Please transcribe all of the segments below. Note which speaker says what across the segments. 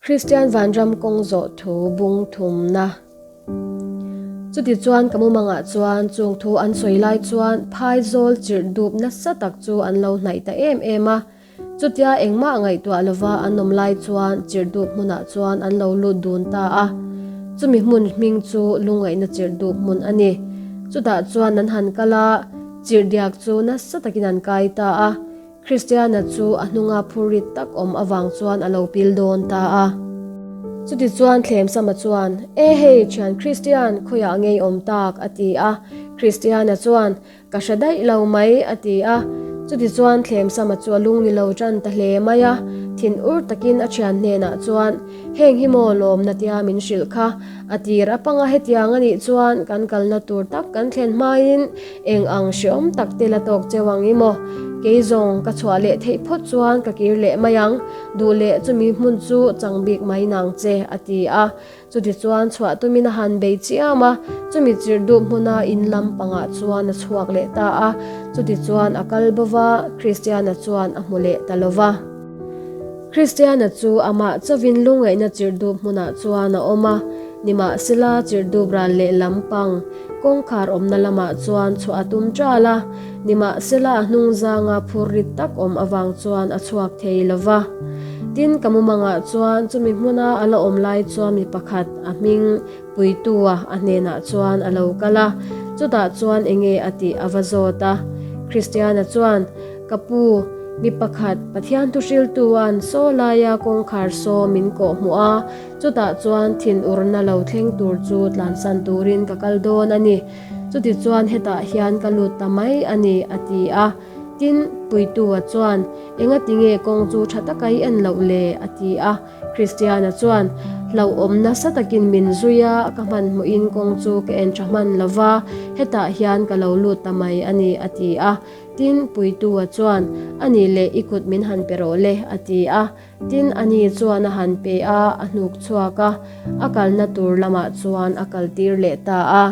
Speaker 1: Kristian vanram kawng zawh thu bung thumna. Chutichuan ka mumangah chuan chung thu an sawi lai chuan phaizawl chirh dup nasa tak chu an lo hnaih ta em em a. Chutia engmah ngaihtuah lova an awm lai chuan chirh dup hmunah chuan an lo lut dun ta a. Chumi hmun hming chu lungngaihna chirh dup hmun a ni. Chutah chuan an han kal a, chirh diak chu nasa takin an kai ta a. Kristiana chu a hnunga phurrit tak awm avang chuan a lo pil dawn ta a. Chutichuan Thlemsama chuan, E hei, thian Kristian, khawiah ngei awm tak? a ti a. Kristiana chuan, Ka hre daih lo mai, a ti a. Chutichuan Thlemsama chu a lung ni lo tan ta hle mai a. Thin ur takin a thian hnenah chuan, Heng hi maw lawmna tia min hrilh kha? A tir a panga hetiang a nih chuan kan kalna tur tak kan thlen hmain eng ang hreawm tak te la tawk cheu ang i maw? Kei zawng ka chhuah leh theih phawt chuan ka kir leh mai ang, duh leh chumi hmun chu chang bik mai nang che, a ti a. Chutichuan chhuah tumin a han bei chiam a, chumi chirh duh hmuna in lam pangah chuan a chhuak leh ta a. Chutichuan a kal bo va, Kristiana chuan a hmu leh ta lo va. Kristiana chu amah chauhin lungngaihna chirhdup hmunah chuan a awm a, nimahsela chirhdup ral lehlam pang kawngkhar awmna lamah chuan chhuah a tum ṭal a, nimahsela a hnungzanga phur rit tak awm avang chuan a chhuak thei lo va. Tin, ka mumangah chuan chumi hmuna a la awm lai chuan mi pakhat a hming Puitua a hnenah chuan a lo kal a, chutah chuan enge a tih a va zawt a. Kristiana chuan, Ka pu, mi pakhat Pathian thuhriltua'n saw laia kawngkhar saw min kawh hmuh a, chutah chuan thinurna lo thleng tur chu tlansan turin ka kal dawn a ni. Chutichuan hetah hian ka lut ta mai a ni, a ti a. Tin, Puitua chuan, Engatinge kawng chu tha taka i en loh le? a ti a. Kristiana chuan, Hlauhawm nasa takin min zui a, ka hmanhmawhin kawng chu ka en tha hman lo va, hetah hian ka lo lut ta mai a ni, a ti a. Tin, Puitua chuan, A nih leh i kut min han pe rawh le, a ti a. Tin, ani chuan a han pe a, a hnuk chhuak a, a kalna tur lamah chuan a kaltir leh ta a.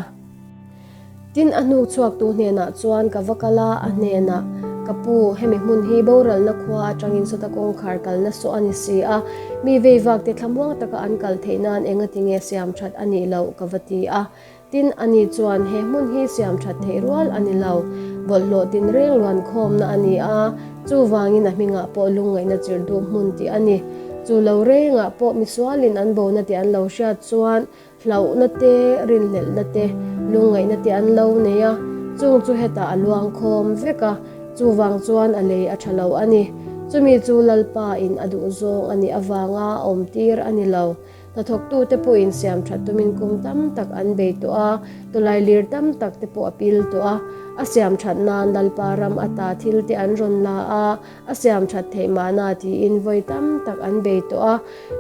Speaker 1: Tin, a hnuk chhuaktu hnenah chuan ka va kal a, a hnenah, Ka pu, hemi hmun hi boralna khua atangin sawta kawngkhar kalna saw a ni si a, mi veivakte thlamuang taka an kal theih nan engatinge siam that a nih loh? ka va ti a. Tin, ani chuan, He hmun hi siam that theih rual a ni lo, bawlhhlawh tinreng luan khawmna a ni a, chuvangin a hmingah pawh lungngaihna chirh duh hmun tih a ni. Chu lo rengah pawh misualin an bona tih an lo hriat chuan, Hlauhna te, rinhlelhna te, lungngaihna te an lo nei a, chung chu hetah a luang khawm vek a, chuvang chuan a lei a tha lo a ni. Chumi chu Lalpa in a duh zawng a nih avanga a awm tir a ni lo. Hnathawktute pawhin siam that tumin kum tam tak an bei tawh a, tawlailir tam tak te pawh a pil tawh a, a siam that nan Lalpa ram ata thil te an rawn la a, A siam that theih mahna tiin vawi tam tak an bei tawh a,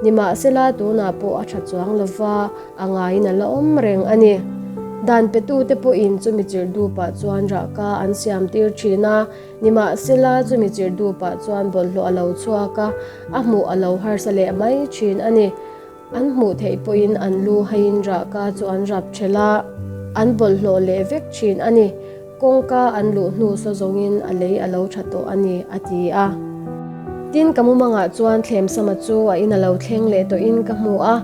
Speaker 1: nimahsela tunah pawh a tha chuang lo va, a ngaiin a la awm reng a ni. Dan petute pawhin chumi chirh dupah chuan rahka an siam tir thin a, nimahsela chumi chirh dupah chuan bawlhhlawh a lo chhuak a, a hmuh a lo harsa leh mai thin a ni. An hmuh theih pawhin an lu haiin rahka chu an rap ṭhelh a, an bawlhhlawh leh vek ṭhin a ni. Kawngka an luh hnu saw zawngin a lei a lo ṭha tawh a ni, a ti a. Tin, ka mumangah chuan Thlemsama chu a in a lo thleng leh tawhin ka hmu a.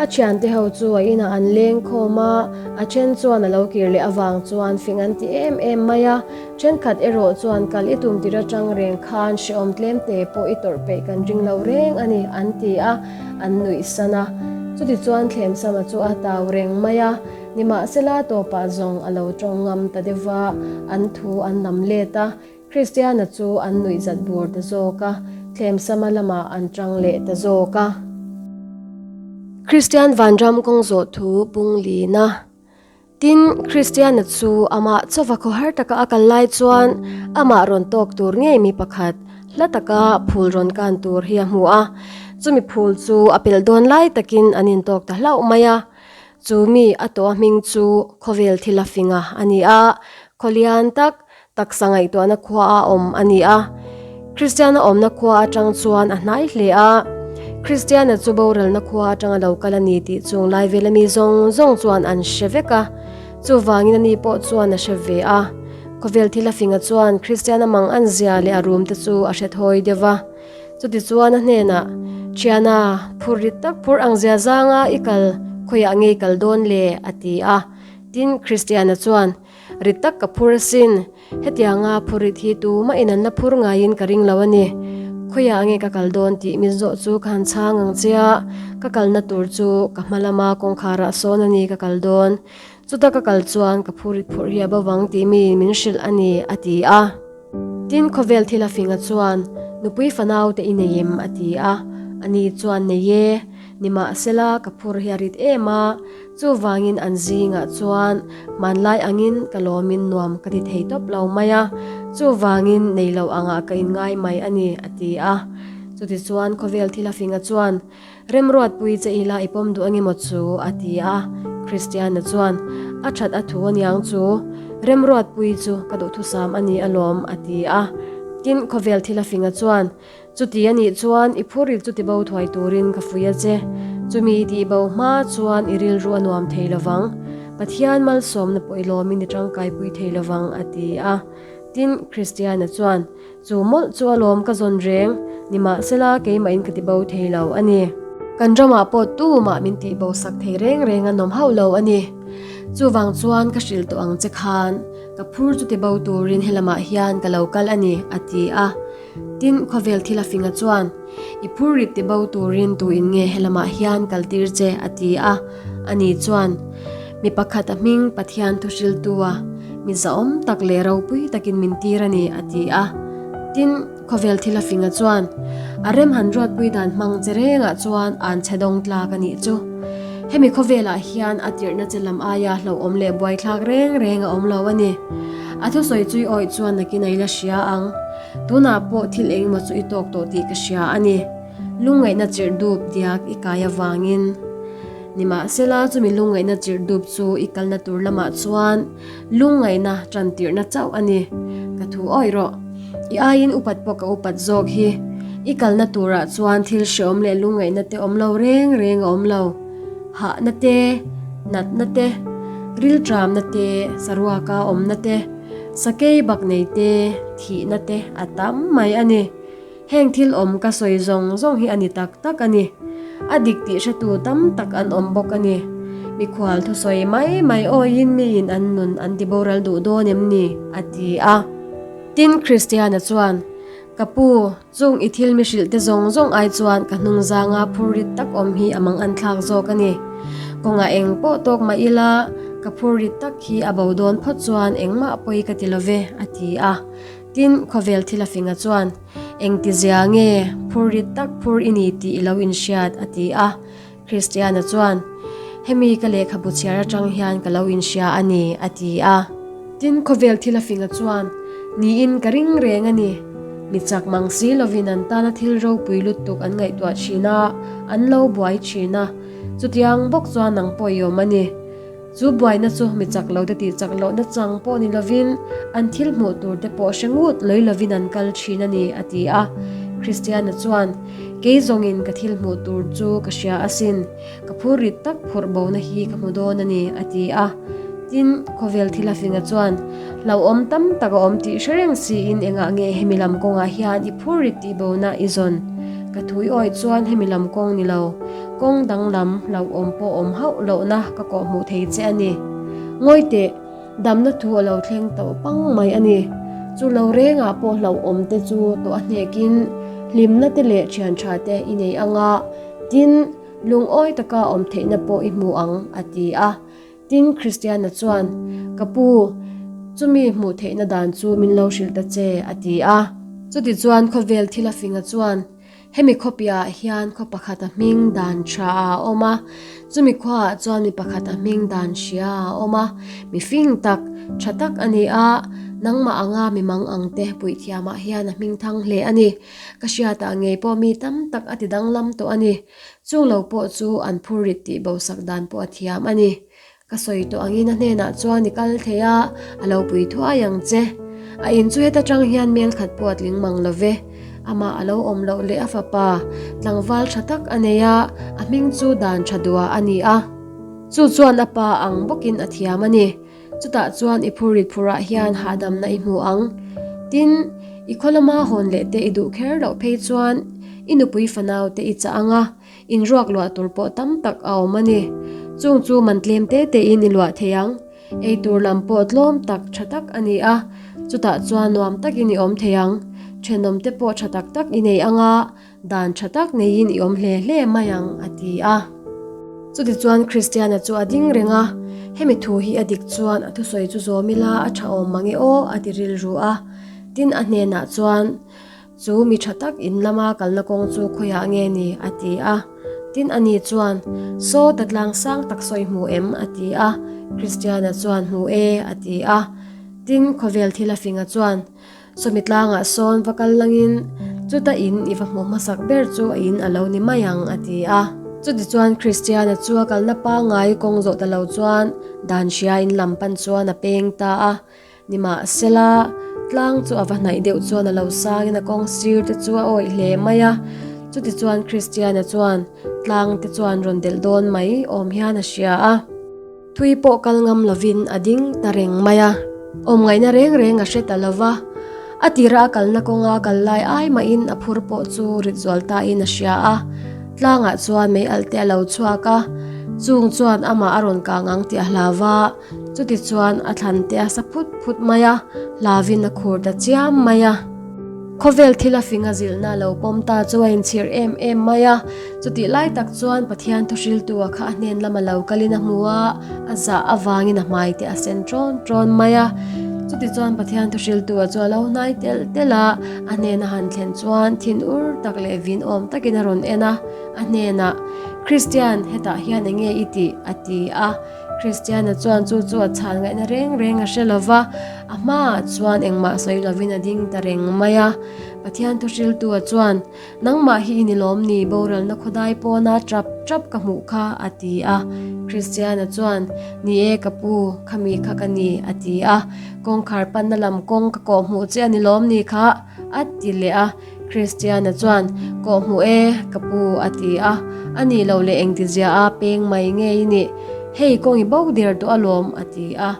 Speaker 1: A ṭhiante ho chu a inah an leng khawm a, a ṭhen chuan a lo kir leh avang chuan fing an ti em em mai a. Ṭhenkhat erawh chuan kal i tum tir aṭang reng khan hrehawm tlemte pawh i tawrh peih kan ring lo reng a ni, an ti a. An nuih san a. Chutichuan Thlemsama chu a tau reng mai a, nimahsela tawpah zawng a lo tawng ngam ta deuh va, an thu an lam let a, Kristiana chu an nuih zat bur ta zawk a, Thlemsama lamah an tang leh ta zawk a. Kristian Vanram kawng zawh thu bung lina. Tin, Kristiana chu amah chauva khawhar taka a kal lai chuan amah rawn tawk tur ngei mi pakhat hla taka phul rawn kan tur hi a hmu a. Chumi phul chu a pelh dawn lai takin an intawk ta hlauh mai a. Chu mi a tawh a hming chu khawvel thil a fing a a ni a, khawlian tak, taksa ngaihtuahna khua a awm a ni a. Kristiana awmna khua atang chuan a hnai hle a. Kristiana chu boralna khua atanga lo kal a ni tih chung lai vela mi zawng zawng chuan an hre vek a. Chuvangin ani pawh chuan a hre ve a. Khawvel thil a finga chuan Kristiana mang an zia leh a rum te chu a hre thawi deuh va. Chutichuan a hnenah, Thiana, phur rit tak phur ang zia zanga i kal, khawiah nge i kal dawn le? a ti a. Tin, Kristiana chuan, Rit tak ka phur asin, hetianga phur rit hi tumah in an la phur ngaiin ka ring lo a ni. Khawiah nge ka kal dawn tih min zawh chu ka han chhang ang che a, ka kalna tur chu ka hma lama kawngkharah sawn a ni ka kal dawn. Chuta ka kal chuan ka phur rit phurh hi a bo vang tih miin min hrilh a ni, a ti a. Tin, khawvel thil a finga chuan, Nupui fanau te i nei em? a ti a. Ani chuan, Nei e. Nimahsela, ka phur hi a rit em a, chuvangin an zingah chuan hmanlai angin ka lawmin nuam ka ti thei tawp lo mai a, chuvangin nei lo angah ka inngai mai a ni, a ti a. Chutichuan, khawvel thil a finga chuan, Remruatpui che ila i pawm duh ange maw chu? a ti a. Christiana chuan, A that a thu aniang chu, Remruatpui chu ka duhthusam a ni alawm, a ti a. Tin, khawvel thil a finga chuan, Chuti a nih chuan i phuril chu tibo thuai turin ka fui a che. Chumi i tihbo hma chuan i rilru a nuam thei lovang. Pathian malsawmna pawh i lawmin i tangkaipui thei lovang, a ti a. Tin, Christiana chuan, Chu mawlh chu alawm ka zawn reng, nimahsela keimahin ka tibo thei lo a ni. Kan ramah pawh tumah min tihbo sak thei reng reng a nawm hauh lo a ni. Chuvang chuan ka hrilh tawh ang che khan, ka phur chu tibo turin helamah hian ka lo kal a ni, a ti a. Tin, khawvel thil a finga chuan, I phur rit tibo turin tuin nge helamah hian kal tir che? a ti a. Ani chuan, Mi pakhat a hming Pathian thu hriltua mi zahawm tak leh ropui takin min tir a ni, a ti a. Tin, khawvel thil a finga chuan, A rem han ruatpui dan hmang che rengah chuan an chhe dawng tlak a nih chu. Hemi khawvelah hian a tirhna che lam aia hlauhawm leh buaithlak reng reng a awm lo a ni. A thusawi chui awih chuan nakin a ila hria ang. Tunah pawh thil engemaw chu i tawk tawh tih ka hria a ni. Lungngaihna chirh dup diak i kai avangin. Nimahsela chumi lungngaihna chirh dup chu i kalna tur lamah chuan lungngaihna tan tirhna chauh a ni. Ka thu awih rawh. I aiin upat pawh ka upat zawk hi. I kalna turah chuan thil hreawm leh lungngaihna te awm lo reng reng a awm lo. Hahna te, natna te, rilṭamna te, saruaka awmna te, sakei bak nei te, thihna te a tam mai a ni. Heng thil awm ka sawi zawng zawng hi a ni tak tak a ni. A dik tih hretu tam tak an awm bawk a ni. Mikhual thusawi mai mai awiin miin an nun an ti boral duh dawn em ni? a ti a. Tin, Kristiana chuan, Ka pu, chung i thil mi hrilh te zawng zawng ai chuan ka hnung zanga phur rit tak awm hi a mang an thlak zawk a ni. Kawngah eng pawh tawk mah ila, ka phur rit tak hi a bo dawn phawt chuan engmah pawi ka ti lo ve, a ti a. Tin, khawvel thil a finga chuan, Engtizia nge phur rit tak phur i ni tih i lo inhriat? a ti a. Kristiana chuan, Hemi ka lehkhabu chhiar atang hian ka lo inhria a ni, a ti a. Tin, khawvel thil a finga chuan, Niin ka ring reng a ni. Mi chak mang si lovin an tana thil ropui lutuk an ngaihtuah thin a, an lo buai thin a. Chutiang bawk chuan nang pawh i awm a ni. Chu buaina chu mi chak lo te tih chak lohna chang pawh ni lovin an thil hmuh tur te pawh hre ngut loi lovin an kal thin a ni, a ti a. Kristiana chuan, Kei zawngin ka thil hmuh tur chu ka hria asin, ka phur rit tak phurh bona hi ka hmu dawn a ni, a ti a. Tin, khawvel thil a finga chuan, Hlauhawm tam tak a awm tih hre reng siin engah nge hemi lam kawngah hian i phur rit tih bona i zawn? Ka thui awih chuan hemi lam kawng ni lo. Kawng danglam hlauhawm pawh awm hauh lohna ka kawh hmuh thei che a ni. Ngawi teh, damna thu a lo thleng tawh pang mai a ni. Chu lo rengah pawh hlauhawm te chu tawh a hnekin hlimna te leh thian tha te i nei ang a, tin, lungawi taka awm theihna pawh i hmu ang, a ti a. Tin, Kristiana chuan, Ka pu, chumi hmuh theihna dan chu min lo hrilh ta che, a ti a. Chutichuan khawvel thil a finga chuan, Hemi khawpiah hian khaw pakhat a hming dan tha a awm a, chumi khuaah chuan mi pakhat a hming dan hria a awm a, mi fing tak, tha tak a ni a, nangmah anga mi mang ang te puihthiamah hian a hming thang hle a ni. Ka hriatah ngei pawh mi tam tak a ti danglam tawh a ni. Chung lo pawh chu an phurrit tih bosak dan pawh a thiam a ni. Ka sawi tawh angin a hnenah chuan i kal thei a, a lo pui thuai ang che. A in chu heta tang hian mel khat pawh a tling mang lo ve. Amah a lo awm loh leh a fapa, tlangval tha tak a nei a, a hming chu dan tha dua a ni a. Chu chuan a pa ang bawkin a thiam a ni. Chutah chuan i phurrit phurah hian hahdamna i hmu ang. Tin, i khaw lama hawn leh te i duh kher loh phei chuan. I nupui fanau te i chah ang a, in ruak luah tur pawh tam tak a awm a ni. Chung chu man tlem te tein i luah thei ang. Ei tur lam pawh tlawm tak tha tak a ni a, chutah chuan nuam takin i awm thei ang. Thenawm te pawh tha tak tak i nei ang a, Dan tha tak neiin i awm hle hle mai ang, a ti a. Chutichuan Kristiana chu a ding reng a, Hemi thu hi a dik chuan a thusawi chu zawm ila a tha awm mang e aw, a ti rilru a. Tin, a hnenah chuan, Chu mi tha tak in lama kalna kawng chu khawiah nge ni? a ti a. Tin, ani chuan, Saw ta tlang sang tak sawi hmu em? a ti a. Kristiana chuan, Hmu e, a ti a. Tin, khawvel thil a finga chuan, Sawmi tlangah sawn va kal langin chuta in i va hmuh hmasak ber chu a in a lo ni mai ang a ti a. Chutichuan Kristiana chu a kalna pangngai kawng zawh ta lo chuan dan hria in lam pan chuan a peng ta a. Nimahsela, tlang chu a va hnaih deuh chuan a lo sangin a kawng sir te chu a awih hle mai a. Chutichuan Kristiana chuan tlang te chuan rawn delh dawn mai awm hian a hria a. Thui pawh kal ngam lovin a ding ta reng mai a, awm ngaihna reng reng a hre ta lo va. A tira a kalna kawnga kal lai ai mahin a phur pawh chu rit zual tain a hria a, tlangah chuan mei alh te a lo chhuak a, chung chuan amah a rawn kang ang tih a hlau va, chutichuan a thlan te a sa phut phut mai a, hlauvin a khur ta chiam mai a. Khawvel thil a fing a zilhna lo pawm ta chu a inchhir em em mai a. Chutih lai tak chuan Pathian thuhriltu a kha a hnen lama lo kalin a hmu a, a zah avangin a hmai te a sen ṭawn ṭawn mai a. Chutichuan Pathian thuhriltu a chu a lo hnai telh telh a, a hnena han thlen chuan thinur tak leh vin awm takin a rawn en a, a hnenah, Kristian, hetah hian eng nge i tih? a ti a. Kristiana chuan chu chu a chhan ngaihna reng reng a hre lo va, a hmaah chuan engmah sawi lovin a ding ta reng mai a. Pathian thuhriltua chuan, Nangmah hi i ni lawm ni, boralna khawdai pawna tap tap ka hmuh kha, a ti a. Kristiana chuan, Ni e ka pu, khami kha ka ni, a ti a. Kawngkhar panna lam kawng ka kawh hmuh che a ni lawm ni kha, a ti leh a. Kristiana chuan, Kawh hmuh e, ka pu, a ti a. A nih loh leh engtizia a peng mai nge i nih? Hei kawng i bo der tawh alawm, a ti a.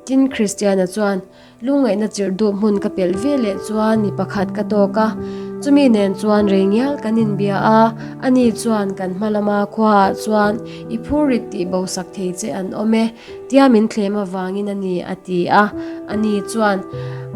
Speaker 1: Tin, Kristiana chuan, Lungngaihna chirh duh hmun ka pelh ve leh chuan mi pakhat ka tawk a. Chumi nen chuan rei ngial kan inbia a, ani chuan kan hma lama khuaah chuan i phurrit tih bo sak thei che an awm e. Tia min thlem avangin a ni, a ti a. Ani chuan,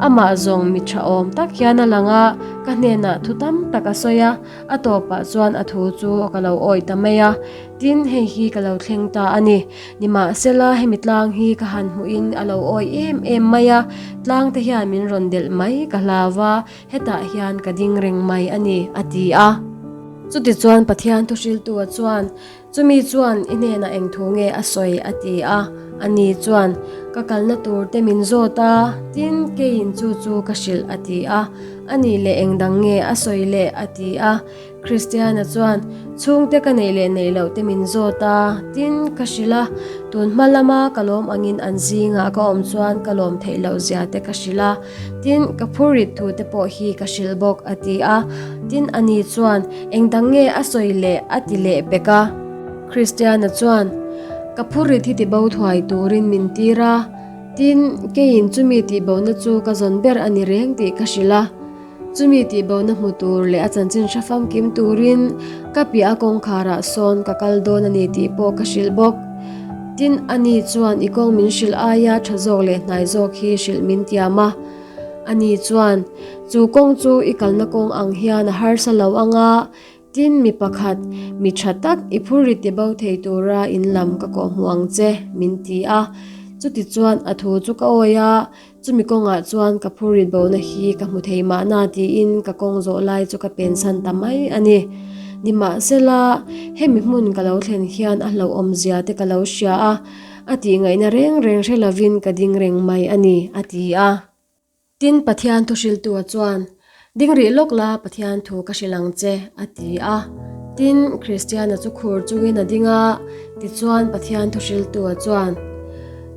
Speaker 1: Amah zawng mi tha awm tak hian a lang a, ka hnenah thu tam tak a sawi a, a tawpah chuan a thu chu ka lo awih ta mai a. Tin, hei hi ka lo thleng ta a ni. Nimahsela, hemi tlang hi ka han hmuhin a lo awih em em mai a, tlang te hian min rawn delh mai ka hlau va, hetah hian ka ding reng mai a ni, a ti a. Chutichuan Pathian thuhriltua chuan, Chumi chuan i hnenah eng thu nge a sawi? a ti a. Ani chuan, Ka kalna tur te min zawt a, tin, keiin chu chu ka hrilh, a ti a. Anih leh eng dang nge a sawi leh? a ti a. Kristiana chuan, Chhungte ka neih leh neih loh te min zawt a, tin, ka hrilh a. Tun hma lama ka lawm angin an zingah ka awm chuan ka lawm theih loh zia te ka hrilh a. Tin, ka phurrit thu te pawh hi ka hrilh bawk, a ti a. Tin, ani chuan, Eng dang nge a sawi leh a ti leh pek a. Kristiana chuan, Ka phurrit hi tibo thuai turin min tir a, tin, keiin chumi tihbona chu ka zawn ber a ni reng tih ka hrilh a. Chumi tihbona hmu tur leh a chanchin hre famkim turin ka piah a kawngkharah sawn ka kal dawn a ni tih pawh ka hrilh bawk. Tin, ani chuan i kawng min hrilh aia tha zawk leh hnai zawk hi hrilh min tiam a. Ani chuan, Chu kawng chu i kalna kawng ang hian a harsa lo ang a, tin mi pakhat, mi tha tak i phurrit ti bo thei tura in lam ka kawhhmuh ang che, min ti a. Chutichuan a thu chu ka awi a, chumi kawngah chuan ka phurrit bona hi ka hmu thei mahna tiin ka kawng zawh lai chu ka pensan ta mai a ni. Nimahsela, hemi hmun ka lo thlen hian a hlauhawmzia te ka lo hria a, A tih ngaihna reng reng hre lovin ka ding reng mai a ni, a ti a. Tin, Pathian thuhriltua chuan, Ding rih lawk la, Pathian thu ka hrilh ang che, a ti a. Tin, Kristiana chu khur chungin a ding a, tichuan Pathian thuhriltua chuan,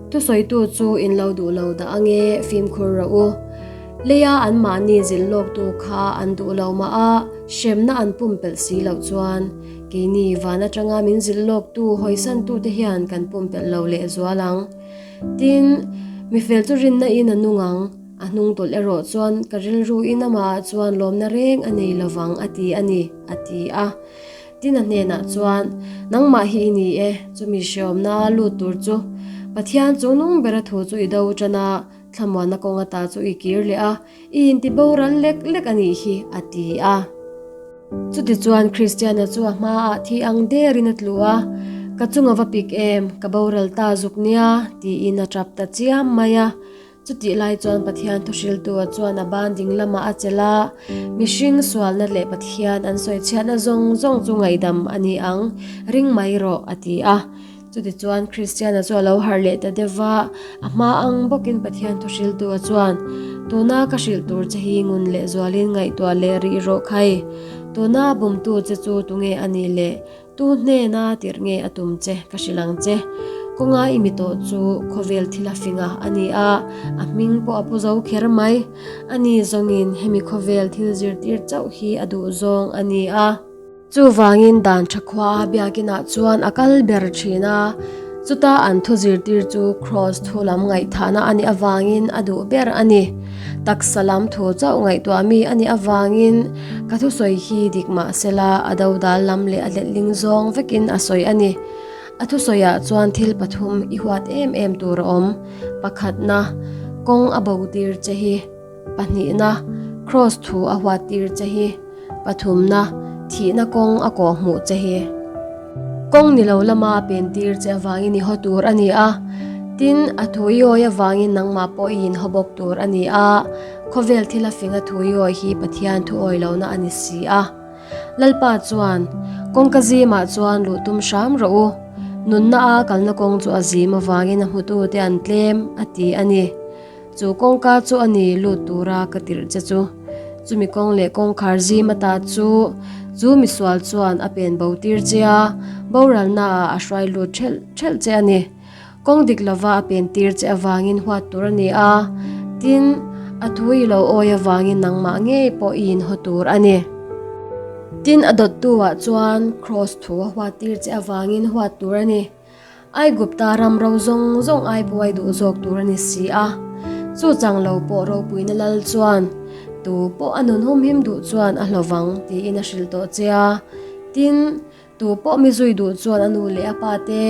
Speaker 1: Thusawitu chu in lo duh lo dah ange, fimkhur rawh u. Leia anmahni zilh lawktu kha an duh lo mah a, hremna an pumpelh si loh chuan, Keini van atanga min zilh lawktu hawisantute hian kan pumpelh lo lehzual ang. Tin, mifel chu rinna in a nung ang. A hnungtawlh erawh chuan ka rilruin amahah chuan lawmna reng a nei lovang a ti a ni, a ti a. Tin a hnenah chuan, Nangmah hi i ni e, chumi hreawmna a lut tur chu Pathian chungnung bera thu chu i do tan a, thlamuanna kawng ata chu i kir leh a, i inti boral lek lek a nih hi, a ti a. Chutichuan Kristiana chu a hmaah thi ang derin a tlu a, Ka chunga va pik em, ka boral ta zuk nia, tiin a tap ta chiam mai a. Chutih lai chuan Pathian thuhriltua chuan a ban ding lamah a chelh a, mihring sualna leh Pathian an sawichhiatna zawng zawng chu ngaihdam a ni ang, ring mai rawh, a ti a. Chutichuan Kristiana chu a lo harh leh ta deuh va, a hma ang bawkin Pathian thuhriltua chuan, Tuna ka hrilh tur che hi ngun leh zualin ngaihtuah leh rih rawh khai. Tuna bumtu che chu tunge a nih le? Tu hnena tirh nge a tum che ka hrilh ang che. Kawnga i mi tawh chu khawvel thil a fing a a ni a, a hming pawh a pu zo kher mai. Ani zawngin hemi khawvel thil zirtir chauh hi a duh zawng a ni a. Chuvangin dan tha khua a biakinah chuan a kal ber thin a, chuta an thu zirtir chu Kraws thu lam ngaihthahna a nih avangin a duh ber a ni. Taksa lam thu chauh ngaihtuah mi a nih avangin ka thusawi hi dik mah sela a dodal lam leh a letling zawng vekin a sawi a ni. A thusawiah chuan thil pathum i huat em em tur a awm, pakhatna, kawng a bo tir che hi. Pahnihna, Kraws thu a huat tir che hi. Pathumna, thihna kawng a kawh hmuh che hi. Kawng ni lo lama a pen tir che avangin i haw tur a ni a, tin, a thu i awi avangin nangmah pawh i inhaw bawk tur a ni a, khawvel thil a fing a thu i awi hi Pathian thu awi lohna a ni si a. Lalpa chuan, Kawngka zimah chuan luh tum hram rawh u, nunna a kalna kawng chu a zim avangin a hmutute an tlem, a ti a ni. Chu kawngka chu a ni lut tura ka tirh che chu. Chumi kawng leh kawngkhar zim ata chu chu misual chuan a pen bo tir che a, boralna ah a hruai lut thelh thelh che a ni. Kawng dik lova a pen tir che avangin huat tur a ni a, tin, a thu i lo awi avangin nangmah ngei pawh i inhaw tur a ni. Tin, a dawttu ah chuan kraws thu a huat tir che avangin huat tur a ni. Aigupta ram ro zawng zawng ai buai duh zawk tur a ni si a. Chu chang lo pawh ropuina lal chuan, Tu pawh a nun humhim duh chuan a hlawvang, tiin a hrilh tawh che a. Tin, tu pawh mi zui duh chuan a nu leh a pa te,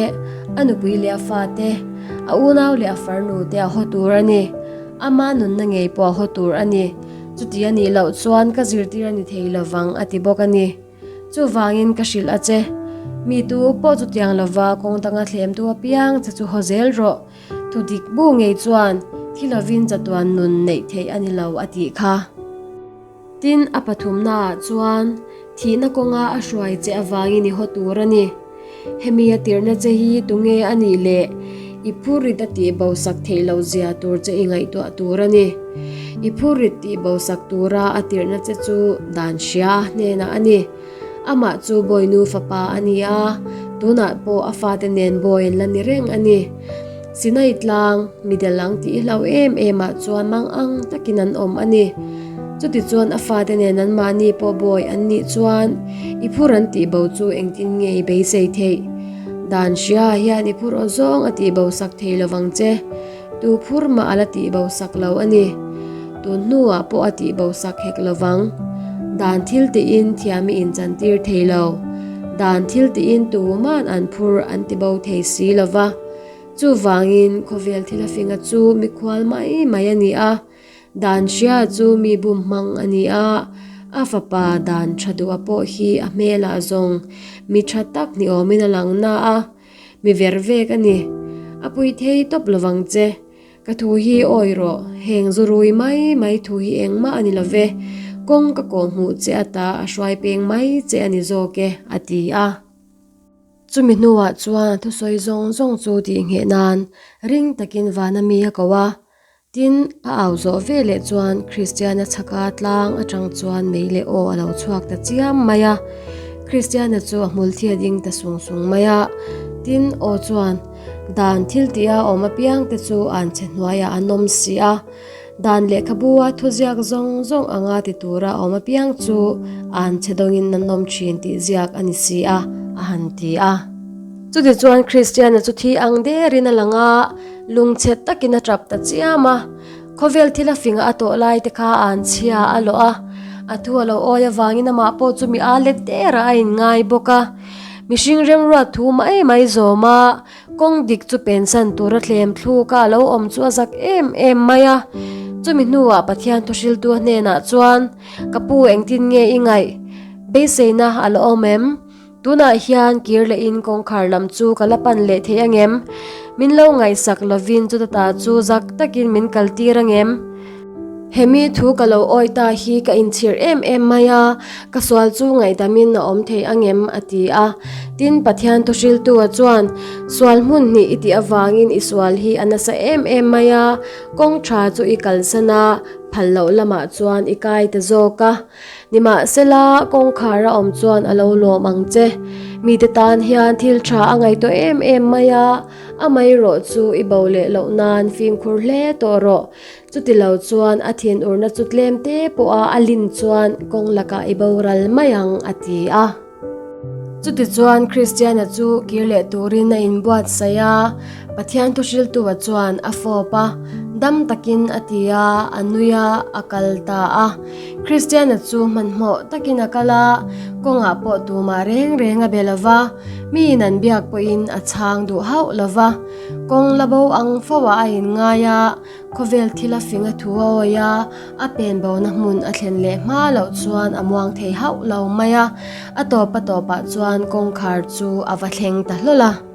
Speaker 1: a nupui leh a fa te, a unau leh a farnu te a haw tur a ni. Ama nunna ngei pawh a haw tur a ni. Chuti a nih loh chuan ka zirtir a ni thei lovang, a ti bawk a ni. Chuvangin ka hrilh a che, Mi tu pawh chutiang lova kawng danga thlemtu apiang che chu haw zel rawh. Thu dik bu ngei chuan thi lovin chatuan nun neih theih a ni lo a tih kha. Tin, a pathumnaah chuan thihna kawnga a hruai che avangin i haw tur a ni. Hemi a tirhna che hi tunge a nih le? I phurrit a tih bosak theih loh zia tur che i ngaihtuah tur a ni. I phurrit tih bosak tura a tirhna che chu dan hria hnenah a ni. Amah chu Bawinu fapa a ni a, tunah pawh a fate nen bawi an la ni reng a ni. Sinai tlang, midel ang tih hlau em em ah chuan mang ang takin an awm a ni. Chutichuan a fate nen anmahni pawh bawi an nih chuan i phur an tih bo chu engtin nge i beisei theih? Dan hria hian i phur aw zawng a tih bo sak thei lovang che. Tu phur mah a la tih bo sak lo a ni. Tun hnuah pawh a tih bo sak hek lovang. Dan thil tiin thiam i inchantir thei lo. Dan thil tiin tuman an phur an ti bo thei si lova. Chuvangin khawvel thil a finga chu mikhual mai mai a ni a. Dan hria chu mi bum hmang a ni a, a fapa dan tha duha pawh hi a hmelah zawng mi tha tak ni awmin a lang na a, mi ver vek a ni. A pui thei tawp lovang che. Ka thu hi awi rawh, heng zu rui mai mai thu hi engmah a ni lo ve, kawng ka kawh hmuh che ata a hruai peng mai che a ni zawk e, a ti a. Chumi hnuah chuan a thusawi zawng zawng chu tihngheh nan ring takin vana mi a ko a, Tin, a au zawh ve leh chuan Kristiana chhaka tlang atang chuan mei leh aw a lo chhuak ta chiam mai a. Kristiana chu a hmul thi a ding ta sung sung mai a. Tin, aw chuan, Dan thil tih a awm apiang te chu an chhe hnuaiah an awm si a. Dan lehkhabu a thuziak zawng zawng anga ti tura awm apiang chu an chhe dawngin an awm thin tih ziak a ni si a, a han ti a. Chutichuan Kristiana chu thi ang derin a lang a. Lungchhet takin a tap ta chiam a. Khawvel thil a fing a tawh lai te kha an chhia a lawh a, a thu a lo awi avangin amah pawh chu mi a let der ah a inngai bawk a. Mihring remruat thu mai mai zawm a, kawng dik chu pensan tura thlem thluk a lo awm chu a zak em em mai a. Chumi hnuah Pathian thuhriltu a hnenah chuan, Ka pu engtin nge i ngaih? Beiseina a la awm em? Tunah hian kir lehin kawngkhar lam chu ka la pan leh thei angem? Min lo ngaihsak lovin chuta ta chu zak takin min kal tir angem? Hemi thu ka lo awi ta hi ka inchhir em em mai a, ka sual chu ngaihdamin a awm thei angem? a ti a. Tin, Pathian thuhriltua chuan, Sual hmun hnih i tih avangin i sual hi a nasa em em mai a, kawng tha chu i kalsan a, phal loh lamah chuan i kai ta zawk a. Nimahsela, kawngkhar a awm chuan a lo lawm ang che. Mite tan hian thil tha a ngaihtuah em em mai a, amaherawh chu i bo leh loh nan fimkhur hle tawh rawh. Chuti lo chuan a thinurna chu tlem te pawha a lin chuan kawng lakah i boral mai ang, a ti a. Chutichuan Kristiana chu kir leh turin a inbuatsaih a, Pathian thuhriltua chuan a fawp a, dam takin a ti a, a nui a, a kal ta a. Kristiana chu hmanhmawh takin a kal a, kawngah pawh tumah reng reng a be lo va, miin an biak pawhin a chhang duh hauh lo va. Kawng la bo ang fo ah a inngai a, Khawvel thil a fing a thu a awi a, a pen bona hmun a thlen leh hma loh chuan a muang thei hauh lo mai a, a tawp a tawpah chuan kawngkhar chu a va thleng ta hlawl a.